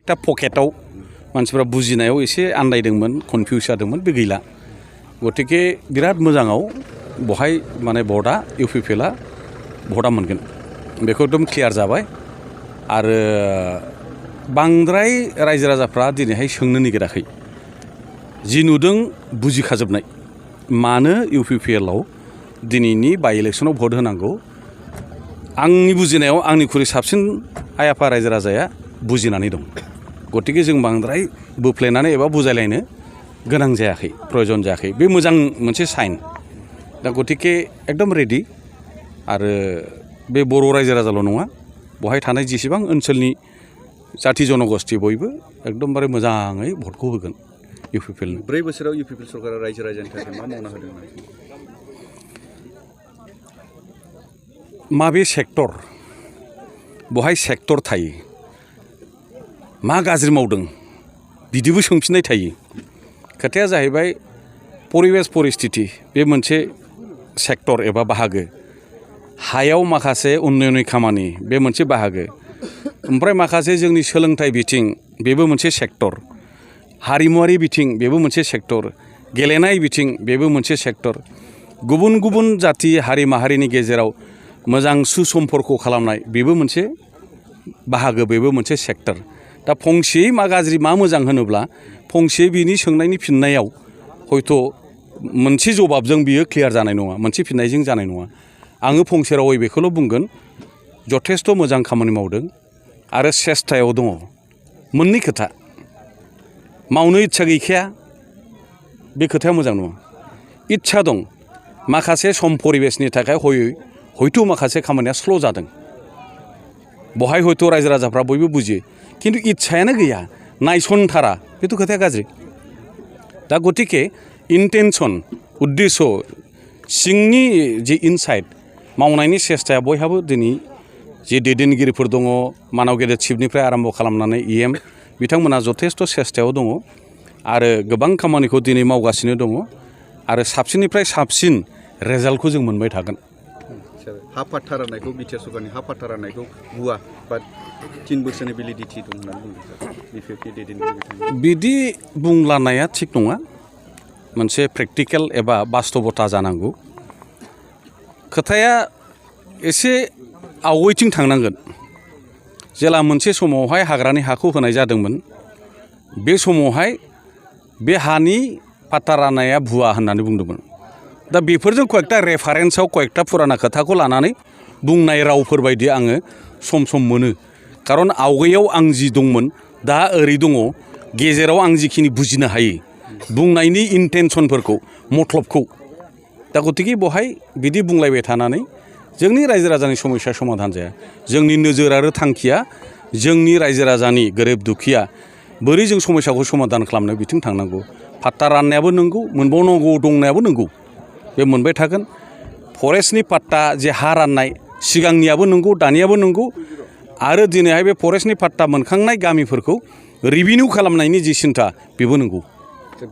दा पकेटाव मानसिफ्रा बुजिनायाव एसे आन्दायदोंमोन कनफिउस जादोंमोन बे गैला गतिके बिराद मोजाङाव बहाय माने भटआ इउपिपिएलआ भटआ मोनगोन बेखौ एकदम क्लियार जाबाय आरो बांद्राय रायजो राजाफ्रा दिनैहाय सोंनो नागिराखै जि नुदों बुजिखाजोबनाय मानो इउपिपिएलआव दिनैनि बाइ इलेक्सनाव भट होनांगौ आंनि बुजिनायाव आंनिख्रुइ साबसिन आइ आफा रायजो राजाया बुजिनानै दं गतिके जों बांद्राय बोफ्लेनानै एबा बुजायलायनो गोनां जायाखै प्रयजन जायाखै बे मोजां मोनसे साइन दा गतिके एकदम रेडि आरो बे बर' रायजो राजाल' नङा बहाय थानाय जेसेबां ओनसोलनि जाथि जनगोष्ठी बयबो एकदमबारे मोजाङै भटखौ होगोन इउपिपिएलनो 4 बोसोराव इउपिपिएल सरकारा रायजो राजानि थाखाय मा मावना होदों माबे सेक्टर बहाय सेक्टर थायो मा गाज्रि मावदों बिदिबो सोंफिननाय थायो खोथाया जाहैबाय परिबेस परिस्थिति बे मोनसे सेक्टर एबा बाहागो हायाव माखासे उन्नयननि खामानि बे मोनसे बाहागो ओमफ्राय माखासे जोंनि सोलोंथाइ बिथिं बेबो मोनसे सेक्टर हारिमुवारि बिथिं बेबो मोनसे सेक्टर गेलेनाय बिथिं बेबो मोनसे सेक्टर गुबुन गुबुन जाथि हारि माहारिनि गेजेराव मोजां सुसम्पर्क खालामनाय बेबो मोनसे बाहागो बेबो मोनसे सेक्टर दा फंसेयै मा गाज्रि मा मोजां होनोब्ला फंसे बिनि सोंनायनि फिननायाव हयथ' मोनसे जवाबजों बियो क्लियार जानाय नङा मोनसे फिननायजों जानाय नङा आङो फंसे रावै बेखौल' बुंगोन जथेस्थ' मोजां खामानि मावदों आरो सेस्थायाव दङ मोननै खोथा मावनो इच्छा गैखाया बे खोथाया मोजां नङा इच्छा दं माखासे सम परिबेसनि थाखाय हयथ' माखासे खामानिया स्ल' जादों बहाय हयथ' रायजो राजाफ्रा बयबो बुजियो खिन्थु इच्छायानो गैया नायसनथारा बेथ' खोथाया गाज्रि दा गतिके इन्टेनसन उद्देश्य सिंनि जे इनसाइट मावनायनि सेस्थाया बयहाबो दिनै जे दैदेनगिरिफोर दङ मानाव गेदेर चिफनिफ्राय आरम्भ खालामनानै इएम बिथांमोना जथेस्थ' सेस्थायाव दङ आरो गोबां खामानिखौ दिनै मावगासिनो दङ आरो साबसिननिफ्राय साबसिन रेजाल्टखौ जों मोनबाय थागोन हा पाट्टा राननायखौ बिटिआर सरकारनि हा पाट्टा राननायखौ बुवा बा 3 बोसोरनि भेलिडिटि दं होननानै बुंदों बिदि बुंलानाया थिग नङा मोनसे प्रेक्टिकेल एबा बास्तबता जानांगौ खोथाया एसे आवगायथिं थांनांगोन जेला मोनसे समावहाय हाग्रानि हाखौ होनाय जादोंमोन बे समावहाय बे हानि पाट्टा राननाया भुवा होननानै बुंदोंमोन दा बेफोरजों कयेकटा रेफारेन्सआव कयेकटा फुराना खोथाखौ लानानै बुंनाय रावफोरबायदि आङो सम सम मोनो खारन आवगायाव आं जि दंमोन दा ओरै दङ गेजेराव आं जिखिनि बुजिनो हायो बुंनायनि इन्टेनसनफोरखौ मतलबखौ दा गतिके बहाय बिदि बुंलायबाय थानानै जोंनि रायजो राजानि समस्या समाधान जाया जोंनि नोजोर आरो थांखिया जोंनि रायजो राजानि गोरिब दुखिया बोरै जों समस्याखौ समाधान खालामनो बिथिं थांनांगौ पाट्टा राननायाबो नंगौ मोनबावनांगौ दंनायाबो नंगौ बे मोनबाय थागोन फरेस्टनि पाट्टा जे हा राननाय सिगांनियाबो नंगौ दानियाबो नंगौ आरो दिनैहाय बे फरेस्टनि पाट्टा मोनखांनाय गामिफोरखौ रिभिनिउ खालामनायनि जि सिन्था बेबो नंगौ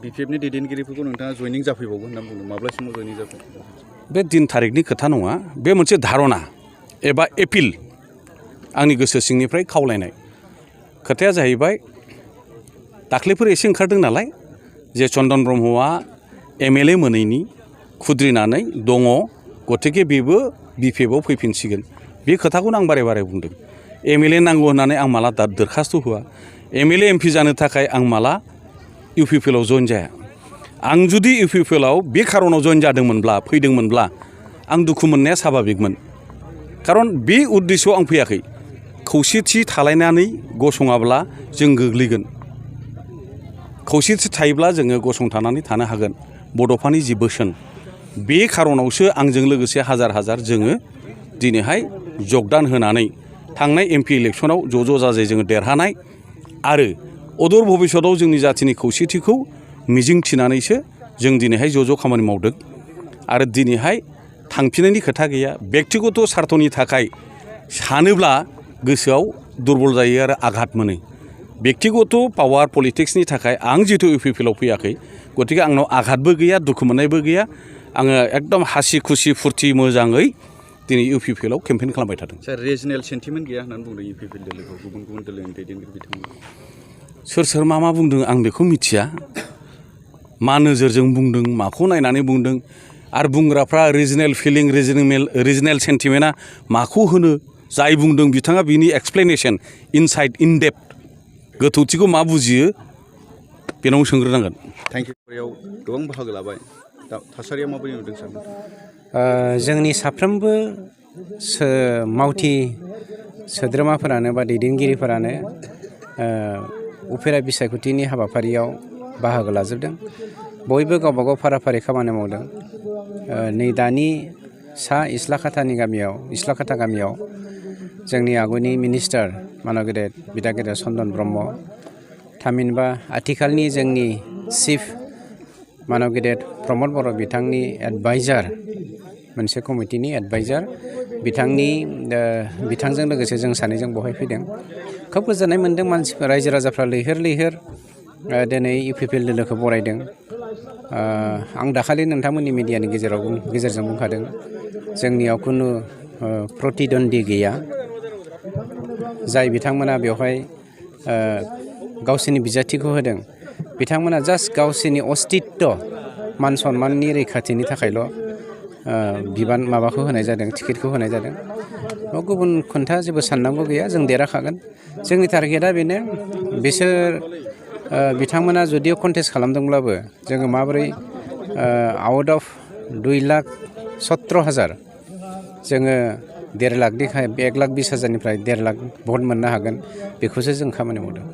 बिपिएफनि दैदेनगिरिफोरखौ नोंथाङा जयनिं जाफैबावगोन होनना बुंदों माब्लासिमाव जयनिं जाफैगोन बे दिन थारिखनि खोथा नङा बे मोनसे धारना एबा एपिल आंनि गोसो सिंनिफ्राय खावलायनाय खोथाया जाहैबाय दाख्लैफोर एसे ओंखारदों नालाय जे चन्दन ब्रह्मआ एमएलए मोनैनि खुद्रिनानै दङ गतिके बेबो बिपिएफआव फैफिनसिगोन बे खोथाखौनो आं बारे बारे बुंदों एमएलए नांगौ होननानै आं माला दरखास्त होआ एमएलए एमपि जानो थाखाय आं माला इउपिपिएलआव जइन जाया आं जुदि इउपिपिएलआव बे खारनाव जइन जादोंमोनब्ला फैदोंमोनब्ला आं दुखु मोननाया स्वाभाबिकमोन खारन बे उद्देश्यआव आं फैयाखै खौसेथि थालायनानै गसङाब्ला जों गोग्लैगोन खौसेथि थायोब्ला जोङो गसंथानानै थानो हागोन बड'फानि जि बोसोन बे खारनावसो आंजों लोगोसे हाजार हाजार जोङो दिनैहाय जगदान होनानै थांनाय एमपि इलेक्सनाव ज' जाजाय जोङो देरहानाय आरो अदूर भबिष्यतआव जोंनि जाथिनि खौसेथिखौ मिजिं थिनानैसो जों दिनैहाय ज' खामानि मावदों आरो दिनैहाय थांफिननायनि खोथा गैया बेक्तिगत सार्थनि थाखाय सानोब्ला गोसोआव दुरबल जायो आरो आघात मोनो बेक्तिगत पावार पलिटिक्सनि थाखाय आं जितु इउपिपिएलआव फैयाखै गतिके आंनाव आघातबो गैया दुखु मोननायबो गैया आङो एकदम हासि खुसि फुर्ति मोजाङै दिनै इउपिपिएलआव केम्पेइन खालामबाय थादों सार रिजनेल सेन्टिमेन्ट गैया होननानै बुंदों इउपिपिएल दोलोखौ गुबुन गुबुन दोलोनि दैदेनगिरि बिथांमोना सोर सोर मा बुंदों आं बेखौ मिथिया मा नोजोरजों बुंदों माखौ नायनानै बुंदों आरो बुंग्राफ्रा रिजनेल फिलिं रिजनेल सेन्टिमेन्टआ माखौ होनो जाय बुंदों बिथाङा बिनि एक्सप्लेनेसन इनसाइड इन डेप्थ गोथौथिखौ मा बुजियो बेनाव सोंग्रोनांगोन। Thank you. बेयाव गोबां बाहागो लाबाय दा थासारिया माबोरै नुदों सार? जोंनि साफ्रोमबो मावथि सोद्रोमाफोरानो बा दैदेनगिरिफोरानो उफेरा बिसायख'थिनि हाबाफारियाव बाहागो लाजोबदों। बयबो गावबा गाव फारा फारि खामानि मावदों। नै दानि सा इस्लाखाथा गामियाव जोंनि आगुनि मिनिस्टार मानब गेदेर बिदा गेदेर चन्दन ब्रह्म, थामहिनबा आथिखालनि जोंनि चिफ मानब गेदेर प्रमद बर' बिथांनि एडभाइजार, मोनसे कमिटिनि एडभाइजार बिथांजों लोगोसे जों सानैजों बहाय फैदों। खोब गोजोननाय मोन्दों। मानसिफोर रायजो राजाफ्रा लैहोर दिनै इउपिपिएल दोलोखौ बरायदों। आं दाखालि नोंथांमोननि मिडियानि गेजेरजों बुंखादों जोंनियाव खुनु प्रतिद्वन्दी गैया। जाय बिथांमोना बेवहाय गावसोरनि बिजाथिखौ होदों बिथांमोना जास्ट गावसोरनि अस्तित्व मान सन्माननि रैखाथिनि थाखायल' माबाखौ होनाय जादों, टिकेटखौ होनाय जादों। गुबुन खोथा जेबो साननांगौ गैया। जों देरहाखागोन। जोंनि टारगेटआ बेनो बिथांमोना जुदिও कन्टेस्ट खालामदोंब्लाबो जोङो माबोरै आउट अफ 2,17,000 जोङो 1,20,000 1,20,000 निफ्राय 1,00,000 भट मोननो हागोन बेखौसो जों खामानि मावदों।